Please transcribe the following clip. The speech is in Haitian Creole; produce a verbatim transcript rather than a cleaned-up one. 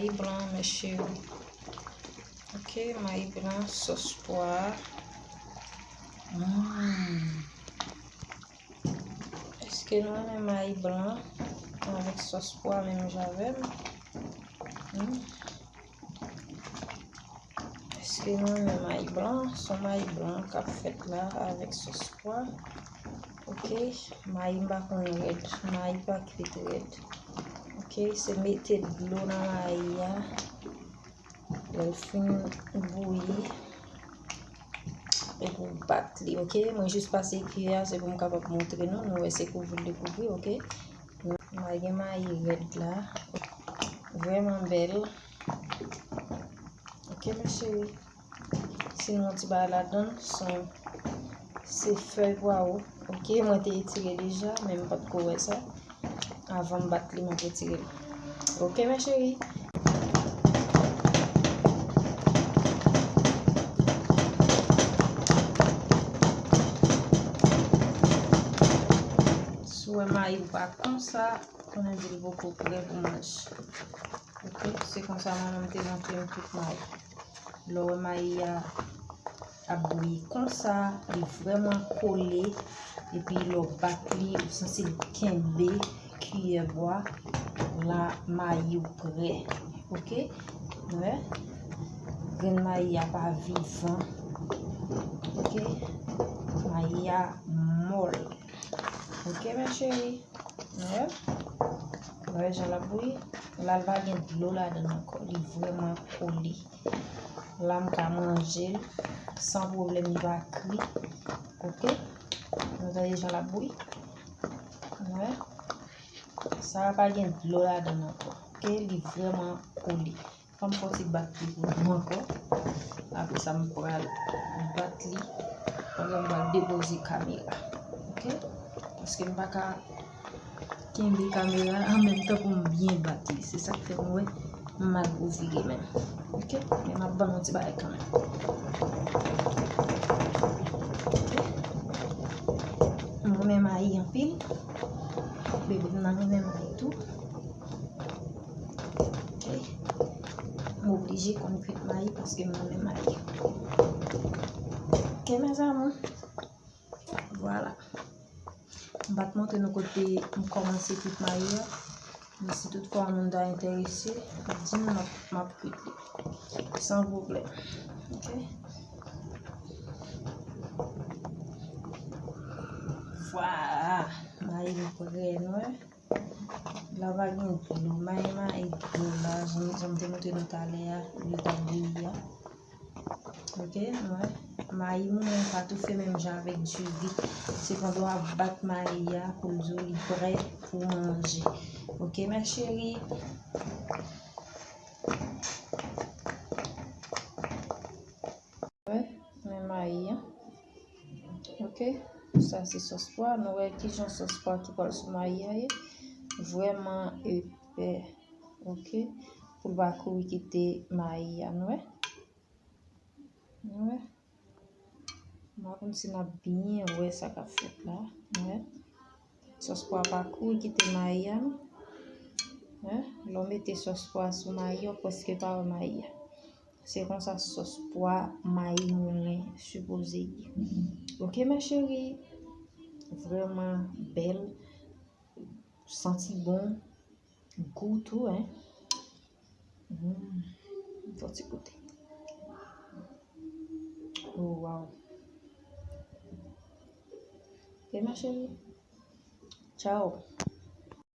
Mayi blan, mes chéris. Ok, mayi blan, sòs pwa. Mm. Èske nou renmen mayi blan avèk sòs pwa menm jan avè m? Hmm. Èske nou renmen mayi blan? Se yon mayi blan k ap fèt la avèk sòs pwa. Ok, mayi m pa konn rèd, mayi pa kwit rèd. Ok, se mete dlo nan mayi a. Lè l fin bouyi, epi w bat li, ok? Mwen jis pase kiyè a, se pou m kapab montre nou. Nou wè se kouvri l dekouvri, ok? Mwen gen mayi rèd la. Vrèman bèl. Ok, mes chéris. Si nou yon ti bagay ladan l, se yon, se fèy pwawo. Ok, mwen te etire deja, men m pa t ko wè sa. Avan m bat li, mwen retire l. Ok, mes chéris. Si w wè mayi w pa konsa, konnen di l poko prè pou manje. Ok, se konsa manman m te montre m kwit mayi. Lè w wè mayi a ap bouyi konsa, li vrèman kole, epi lè w bat li, ou santi l kenbe kiyè bwa, la mayi w prè. Ok? Ou wè? Grenn mayi a pa vivan. Ok? Mayi a mòl. Ok, mes chéris? Wè. Wè jan l ap bouyi. La, l pa gen dlo ladan l ankò. Li vrèman kole. La, m ka manje l san pwoblèm, li pa kri. Ok? Nou tande jan l ap bouyi? Wè. Sa a pa gen dlo ladan l ankò. Ok? Li vrèman kole. Fò m fè yon ti bat li pou nou ankò. Apre sa, m pral bat li pandan m pral depoze kamera. Ok? Paske m pa ka kenbe kamera an menm tan pou m byen bat li. Se sa k fè nou wè m mal pou vire menm. Ok? Men m ap ban nou ti bagay kanmenm. Ok? M renmen mayi anpil. Bebe m nan renmen mayi tou. Ok. M oblije konn kwit mayi paske m renmen mayi. Ok, mes amours. Vwala. M pa t montre nou kote m kòmanse kwit mayi a. Men si toutfwa yon moun ta enterese, di m, m ap, m ap kwit li. San pwoblèm. Ok. Vwala. Mayi m prè, nou wè. La pa gen dlo, mayi, mayi dlo la, jan, jan m te montre nou talè a, li t ap bouyi a. Ok, nou wè. Mayi moulen pa toufe menm jan avèk diri. Se pandan w ap bat mayi a pou l di w li prè pou manje. Ok, mes chéris. Wè, men mayi an. Ok, sa se sòs pwa. Nou wè kijan sòs pwa ki pral sou mayi a ye. Vrèman epè. Ok, pou l pa kouri kite mayi a, nou wè. Nou wè. M pa konn si n ap byen wè sa k ap fèt la. Nou wè. Sòs pwa pa kouri kite mayi a, non. Hein? Lè w mete sòs pwa sou mayi a, ou prèske pa wè mayi a. Se konsa sòs pwa mayi moulen sipoze ye. Ok, mes chéris. Vrèman bèl. Santi bon. Gou tou, hein. Hmm. Fò ti goute. Oh, wow. Ok, ma chérie. Ciao.